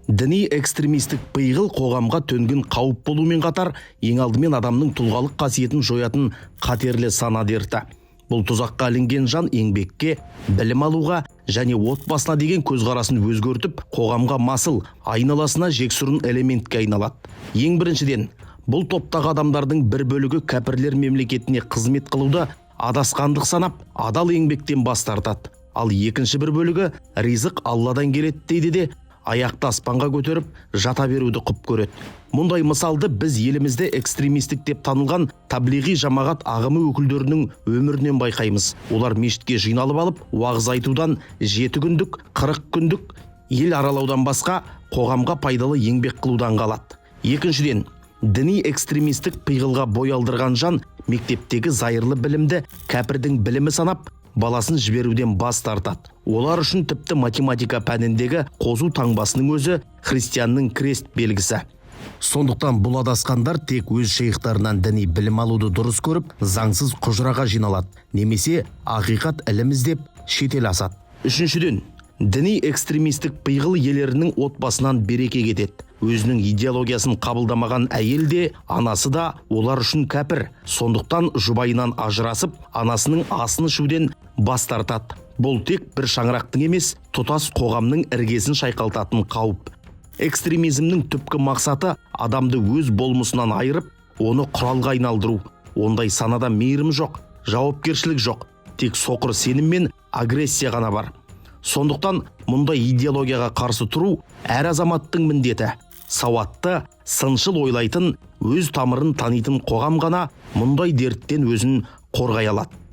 Діни экстремистік пиғыл қоғамға төнген қауіп болумен қатар, ең алдымен адамның тұлғалық қасиетін жоятын қатерлі сана дерті. Бұл тұзаққа ілінген жан еңбекке, білім алуға және отбасына деген көзқарасын өзгертіп, қоғамға масыл, айналасына жексұрын элементке айналады. Ең біріншіден, бұл топтағы адамдардың бір бөлігі кәпірлер мемлекетіне қызмет қылуды адасқандық санап, адал еңбектен бас тартады. Ал екінші бір бөлігі ризық Алладан келеді дейді де, аяқты аспанға көтеріп жата беруді құп көреді. Мұндай мысалды біз елімізде экстремистік деп танылған таблиғи жамағат ағымы өкілдерінің өмірінен байқаймыз. Олар мешітке жиналып алып, уағыз айтудан, 7 күндік, 40 күндік ел аралаудан басқа қоғамға пайдалы еңбек қылудан қалады. Екіншіден, діни экстремистік пиғылға бой алдырған жан мектептегі зайырлы білімді кәпірдің білімі санап, баласын жіберуден бас тартады. Олар үшін тіпті математика пәніндегі қосу таңбасының өзі христианның крест белгісі. Сондықтан бұл адасқандар тек өз шейхтарынан діни білім алуды дұрыс көріп, заңсыз құжыраға жиналады немесе ақиқат ілім іздеп шетел асады. Үшіншіден, діни экстремистік пиғыл иелерінің отбасынан береке кетеді. Өзінің идеологиясын қабылдамаған әйел де, анасы да олар үшін кәпір. Сондықтан жұбайынан ажырасып, анасының асын ішуден бас тартады. Бұл тек бір шаңырақтың емес, тұтас қоғамның іргесін шайқалтатын қауіп. Экстремизмнің түпкі мақсаты – адамды өз болмысынан айырып, оны құралға айналдыру. Ондай санада мейірім жоқ, жауапкершілік жоқ, тек соқыр сенім мен агрессия ғана бар. Сондықтан мұндай идеологияға қарсы тұру – әр азаматтың міндеті. Сауатты, сыншыл ойлайтын, өз тамырын танитын қоғам ғана мұндай дерттен өзін қорғай алады.